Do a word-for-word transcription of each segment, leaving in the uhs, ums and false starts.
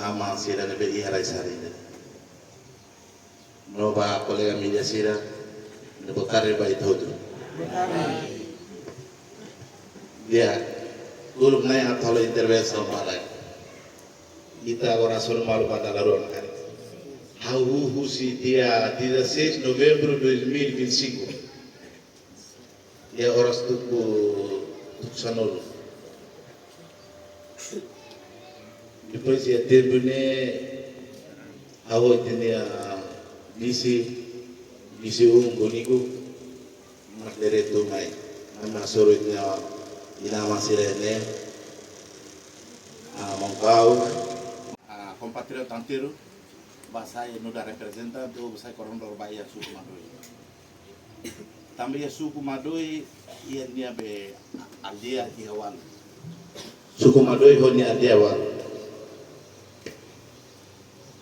aman sira ne'ebé iha rai-sa'e ida. No ba kolega mídia sira, ne'e boa tarde ba ita hotu. Di'ak, uluk ne'e atu halo intervensaun ba lai. Ita agora só malu ba dala rua ona karik. Ha'u husi dia dezasseis de novembro de dois mil e vinte e cinco. Iha oras tuku, tuku sanulu. Depois iha tempu ne'e, ha'u ho ita-nia vise, vise um Boniku, mak diretu mai. Ami hasoru ita-nia inan-aman sira ne'e, ah, Maun Kau. Ah, kompatriota Antiru, ba sai nu'udar reprezentante, ou ba sai koordenadór ba iha suku Madoi. Tanba iha suku Madoi, iha nia be aldeia iha ualu. Suku Madoi ho nia aldeia ualu.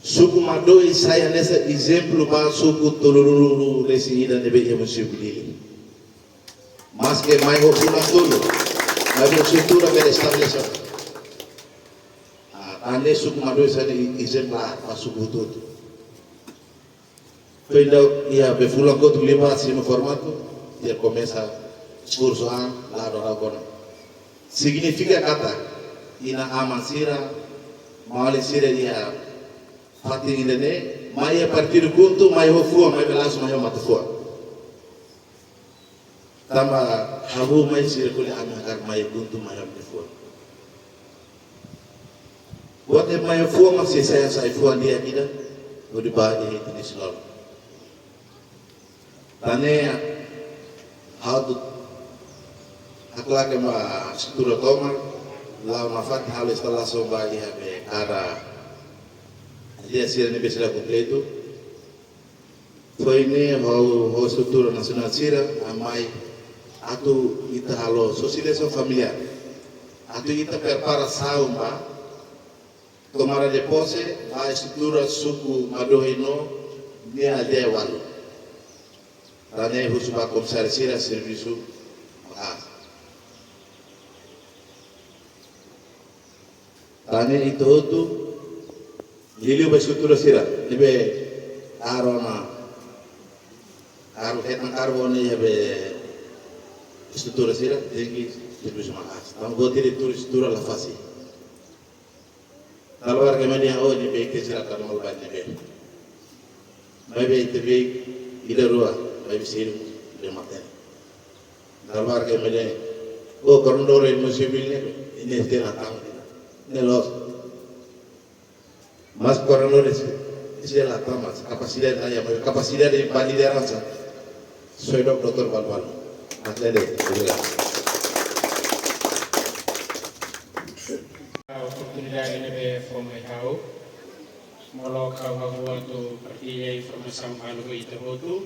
Suku Madoi sai hanesan ezemplu ba suku tolunulu-resin-ida ne'ebé iha munisípiu Dili. Maske mai ho fulan tolu, maibé estrutura bele estabelese. Ah, tan ne'e suku Madoi sai ezemplu ba suku hotu-hotu. Foin daudaun iha be fulan kotuk liubá simu formatu, ita komesa diskursu an lado agora. Signifika katak inan-aman sira, maun-alin sira iha fatin ida-ne'e, mai iha partidu KHUNTO, mai ho fuan, maibé langsung mai ho matan-fuan. Tanba ha'u mai sira ko'alia ami hakarak mai KHUNTO mai ami fuan. Buat ne'e mai fuan mak sira sai, sai fuan di'ak ida, hodi ba iha ita-nia isin-lolon. Tan ne'e ha'u atu haklaken ba estrutura tomak, la'o nafatin halo instalasaun ba iha be kada aldeia sira ne'ebé seidauk kompletu. Foin ne'e ho, ho estrutura nasionál sira, ami mai atu ita halo konsiliasaun familiár. Atu ita prepara saun ba tomada de pose ba estrutura suku Madoi no nia aldeia ualu. Tan ne'e husu ba komisáriu sira servisu maka'as. Tan ne'e ita hotu liuliu ba estrutura sira ne'ebé kaer ona, kaer hetan karbono iha be estrutura sira, tenke servisu maka'as. Tanba buat diretór estrutura la fasil. Dala barak ema dehan, oh, ne'ebé ke sira ka nol ba ne'ebé. Maibé ita be ida rua, maibé sira ida matenek. Dala barak ema dehan, oh, koordenadór munisípiu ne'e, ne'e sira tang. Ne'e loos. Mas koordenadór sira la tama, kapasidade la iha, maibé kapasidade ba lideransa. Só iha doutór Balbal. Até de, obrigadu. Oportunidade ne'ebé fó mai ha'u, molok ha'u hakarak atu partilla informasaun balu ho ita hotu.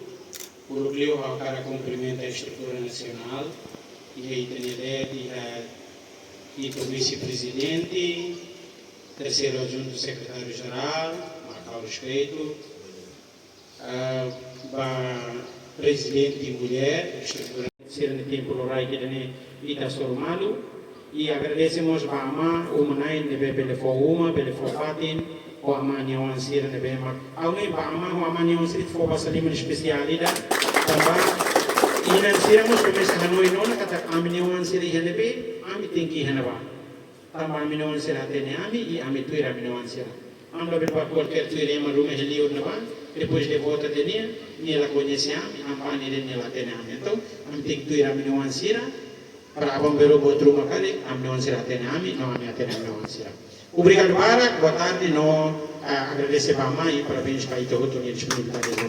Uluk liu ha'u hakarak kumprimenta estrutura nasionál, iha ita-nia de'it, iha ita vise-prezidente, terseiru adjuntu sekretáriu jerál, mak ha'u respeitu, ah, ba prezidente mulher, estrutura sira-ne'e tempu loraik ida-ne'e ita hasoru malu, i agradese mós ba amá, uma-na'in ne'ebé bele fó uma, bele fó fatin, ho amá nia oan sira ne'ebé mak. Ha'u hanoin ba amá ho amá nia oan sira fó basa liman espesiál ida, tanba inan sira mós komesa hanoin ona katak ami-nia oan sira iha ne'ebé, ami tenke iha ne'ebá. Tanba ami-nia oan sira hatene ami, i ami tuir ami-nia oan sira. Ami labele bá kualkér tuir ema ruma iha liur ne'ebá, depois de vota de'it nia, nia la koñese ami, ami bá nia dehan nia la hatene ami. Entaun, ami tenke tuir ami-nia oan sira, para aban-bainrua buat ruma karik, ami-nia oan sira hatene ami, no ami hatene ami-nia oan sira. Obrigadu barak, boa tarde, no, ah, agradese ba amá, parabéns ba ita hotu nia disponibilidade.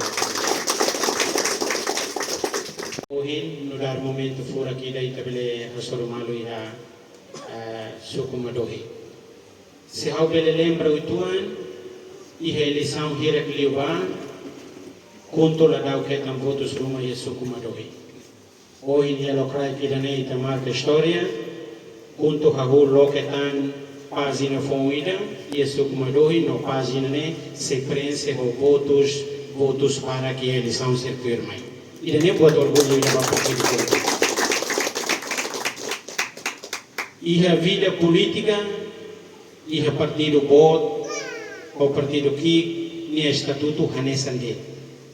Ohin, nu'udar momentu furak ida ita bele hasoru malu iha, ah, suku Madoi. Se ha'u bele lembra uitoan, iha eleisaun hirak liubá, KHUNTO la da'u hetan votus ruma iha suku Madoi. Ohin iha lokraik ida-ne'e ita marka istória, KHUNTO hahú loke tan pájina foun ida, iha suku Madoi no pájina ne'e sei prenxe ho votus, votus barak iha eleisaun sira tuirmai. Ida-ne'e buat orgullu ida ba partidu KHUNTO. Iha vida polítika, iha partidu boot, Ho partidu ki'ik nia estatutu hanesan de'it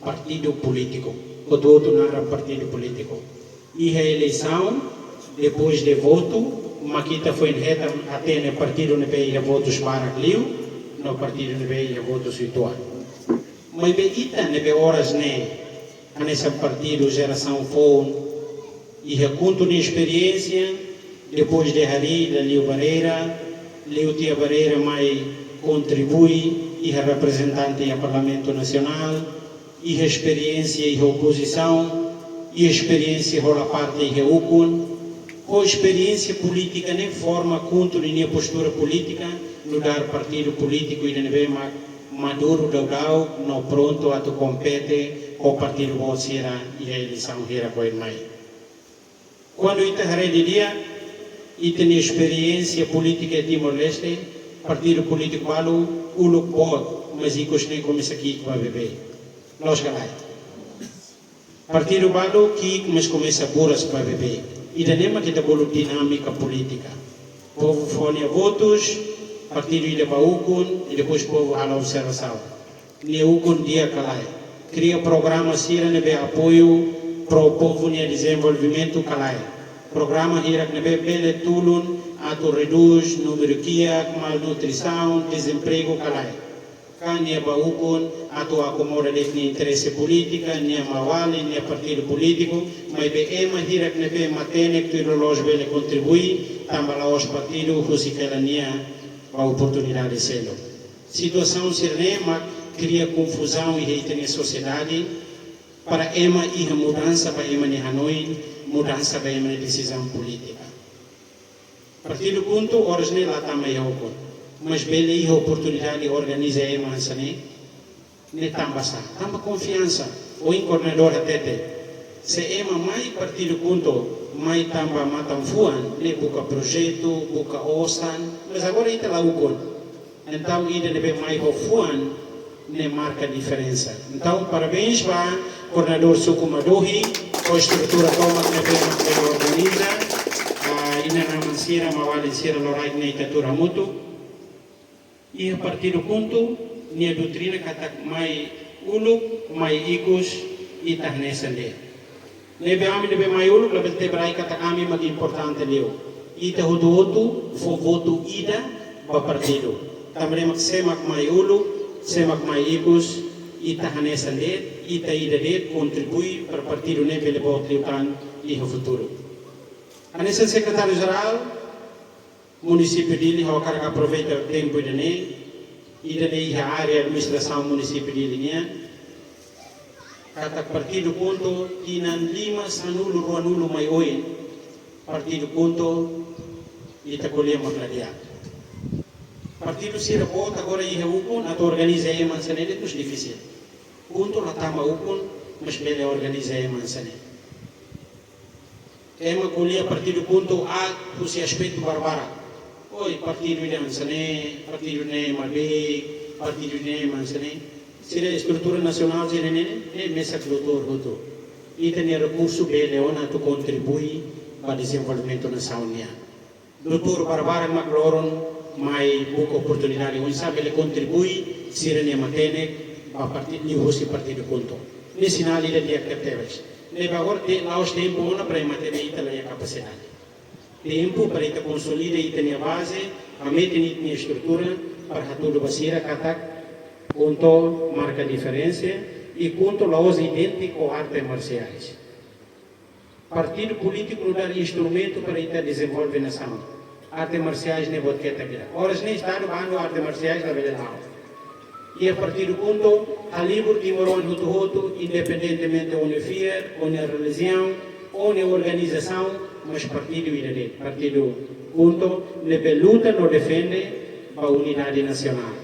partidu polítiku. Hotu-hotu naran partidu polítiku. Iha eleisaun, depois de votu, mak ita foin hetan hatene partidu ne'ebé iha votus barak liu, no partidu ne'ebé iha votus uitoan. Maibé ita ne'ebé oras ne'e hanesan partidu jerasaun foun, iha KHUNTO nia esperiénsia, depois de harii, la liu Barreira, liu tiha Barreira mai kontribui, iha reprezentante iha Parlamentu Nasionál, iha esperiénsia iha opozisaun, iha esperiénsia hola parte iha ukun, ho esperiénsia polítika ne'e forma KHUNTO ninia postura polítika, nu'udar partidu polítiku ida ne'ebé mak maduru daudaun no prontu atu kompete ho partidu boot sira iha eleisaun hirak oin mai. Kuandu ita haree didi'ak, ita-nia esperiénsia polítika iha Timor-Leste, partidu polítiku balu uluk boot, mas ikus ne'e komesa ki'ik ba beibeik. Loos ka lae? Partidu balu ki'ik, mas komesa buras ba beibeik. Ida-ne'e mak ita bolu dinámika polítika. Povu fó nia votus, partidu ida ba ukun, i depois povu halo observasaun. Nia ukun di'ak ka lae. Kria programa sira ne'ebé apoiu pro povu nia dezenvolvimentu ka lae. Programa hirak ne'ebé bele tulun atu redús númeru kiak, malnutrisaun, dezempregu ka lae. Ka nia ba ukun atu akomoda de'it nia interese polítika, nia maun-alin, nia partidu polítiku, maibé ema hirak ne'ebé matenek tuir loloos bele kontribui, tanba la'ós partidu husik hela nia ba oportunidade seluk. Situasaun sira-ne'e mak kria konfuzaun iha ita-nia sosiedade, para ema iha mudansa ba ema nia hanoin, mudansa ba ema nia desizaun polítika. Partidu KHUNTO oras ne'e la tama iha ukun, mas bele iha oportunidade organiza ema hanesan ne'e, ne'e tanba sá? Tanba konfiansa. Ohin koordenadór hatete, se ema mai partidu KHUNTO, mai tanba matan-fuan, ne'e buka projetu, buka osan, mas agora ita la ukun. Entaun, ida ne'ebé mai ho fuan ne'e marka diferensa. Entaun, parabéns ba koordenadór suku Madohi, ho estrutura tomak ne'ebé mak bele organiza, ah, inan-aman sira, maun-alin sira, loraik ne'e ita tuur hamutuk. Iha partidu KHUNTO, nia doutrina katak mai uluk, mai ikus, ita hanesan de'it. Ne'ebé ami ne'ebé mai uluk, labele tebes rai katak ami mak importante liu. Ita hotu-hotu fó votu ida ba partidu. Tanba ne'e mak sé mak mai uluk, sé mak mai ikus, ita hanesan de'it, ita ida de'it, kontribui para partidu ne'e bele boot liután iha futuru. Hanesan Sekretáriu-Jerál Munisípiu Dili, ha'u hakarak aproveita tempu ida-ne'e, ida-ne'e iha área administrasaun Munisípiu Dili nian, katak partidu KHUNTO tinan lima sanulu ruanulu mai oin, partidu KHUNTO ita ko'alia mak la di'ak. Partidu sira boot agora iha ukun atu organiza ema hanesan ne'e de'it mós difisil. KHUNTO la tama ukun, mas bele organiza ema hanesan ne'e. Ema ko'alia partidu KHUNTO aat husi aspetu barbarak. Oi, partidu ida hanesan ne'e, partidu ne'e mabeik, partidu ne'e hanesan ne'e. Sira estrutura nasionál sira-ne'e, ne'e mesak doutór hotu. Ita-nia rekursu bele ona atu kontribui ba dezenvolvimentu nasaun nian. Doutór barbarak mak loron mai buka oportunidade oinsá bele kontribui sira-nia matenek ba partidu, liuhusi partidu KHUNTO. Ne'e sinál ida di'ak tebetebes. Ne'ebé agora la'ós tempu ona para ema hatete ita la iha kapasidade. Tempu para ita konsolida ita-nia baze, hametin ita-nia estrutura, para hatudu ba sira katak KHUNTO marka diferensa, i KHUNTO la'ós idéntiku ho arte marsiais. Partidu polítiku nu'udar instrumentu para ita dezenvolve nasaun. Arte marsiais ne'e buat ketak ida. Oras ne'e Estadu bandu arte marsiais labele la'o. Iha partidu KHUNTO halibur timoroan hotu-hotu, independentemente ó-nia fiar, ó-nia relijiaun, ó-nia organizasaun, mas partidu ida de'it, partidu KHUNTO ne'ebé luta no defende ba unidade nasionál.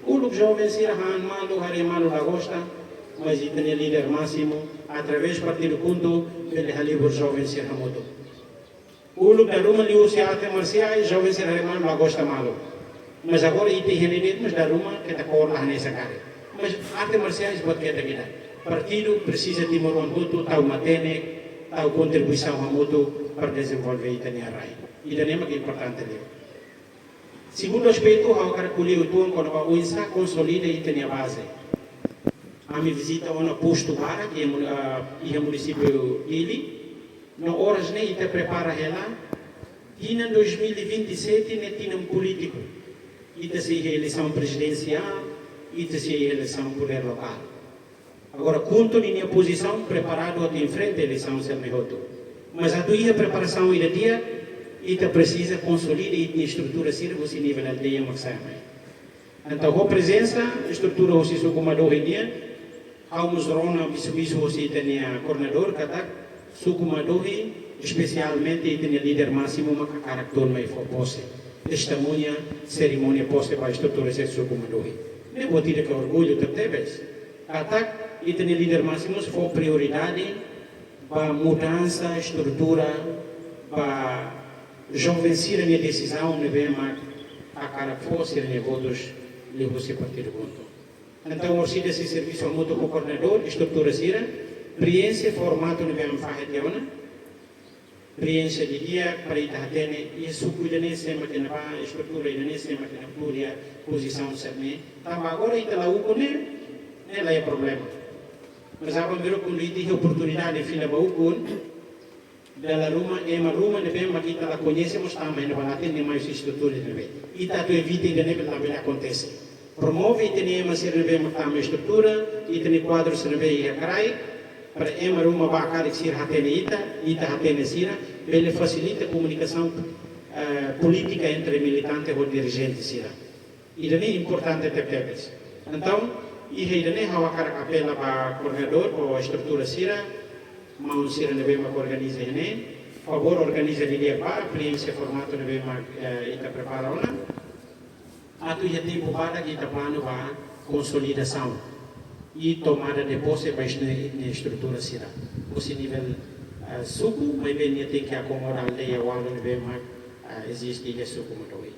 Uluk joven sira han malu, haree malu la gosta, mas ita-nia líder másimu, através partidu KHUNTO, bele halibur joven sira hamutuk. Uluk dala ruma liuhusi arte marsiais, joven sira haree malu la gosta malu. Mas agora ita iha ne'e de'it, mas dala ruma keta kór la hanesan karik. Mas arte marsiais buat ketak ida. Partidu presiza timoroan hotu tau matenek, tau kontribuisaun hamutuk para dezenvolve ita-nia rai. Ida-ne'e mak importante liu. Segundu aspetu, ha'u hakarak ko'alia uitoan kona-ba oinsá konsolida ita-nia baze. Ami vizita ona postu barak iha mu-, ah, iha munisípiu Dili, no oras ne'e ita prepara hela, tinan dois mil e vinte e sete ne'e tinan polítiku. Ita sei iha eleisaun prezidensiál, ita sei iha eleisaun podér lokál. Agora, KHUNTO ninia pozisaun preparadu atu enfrenta eleisaun sira-ne'e hotu. Mas atu iha preparasaun ida di'ak, ita presiza konsolida ita-nia estrutura sira husi nivel aldeia mak sai mai. Entaun, ho prezensa estrutura husi suku Madohi nian, ha'u mós rona bisu-bisu husi ita-nia koordenadór katak suku Madohi, espesialmente ita-nia líder másimu mak hakarak tun mai fó pose. Testemuña serimónia pose ba estrutura sira suku Madohi. Ne'e buat ida ke orgullu tebetebes. Katak ita-nia líder másimu fó prioridade ba mudansa estrutura, ba joven sira-nia desizaun ne'ebé mak hakarak fó sira-nia votus liuhusi partidu KHUNTO. Entaun, orsida sei servisu hamutuk ho koordenadór, estrutura sira, prienxe formatu ne'ebé mak fahe tiha ona, prienxe didi'ak para ita hatene, iha suku ida-ne'e sé mak iha ne'ebá, estrutura ida-ne'e sé mak iha ne'ebá, tuir pozisaun sira-ne'e. Tanba agora ita la ukun ne'e, ne'e la iha problema. Mas aban-bainrua kuandu ita iha oportunidade fila ba ukun, dala ruma, ema ruma ne'ebé mak ita la koñese mós tama iha ne'ebá, la hatene mai husi estrutura ne'ebé. Ita atu evita ida-ne'e labele akontese. Promove ita-nia ema sira ne'ebé mak tama estrutura, ita-nia kuadru sira ne'ebé iha kraik, para ema ruma ba karik sira hatene ita, ita hatene sira, bele fasilita komunikasaun, eh, polítika entre militante ho dirijente sira. Ida-ne'e importante tebetebes. Entaun, iha ida-ne'e ha'u hakarak apela ba koordenadór ho estrutura sira, maun sira ne'ebé mak organiza ne'e, favór organiza didi'ak ba, prienxe formatu ne'ebé mak, eh, ita prepara ona. Atu iha tempu badak ita planu ba konsolidasaun i tomada de pose ba ita-nia estrutura sira. Husi nivel, eh, suku, maibé nia tenke akomoda aldeia ualu ne'ebé mak, eh, eziste iha suku Madohi.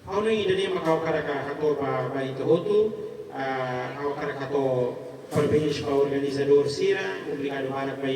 Ha'u hanoin ida-ne'e mak ha'u hakarak hato'o ba, ba ita hotu, eh, ha'u hakarak hato'o parabéns ba organizadór sira, obrigadu barak ba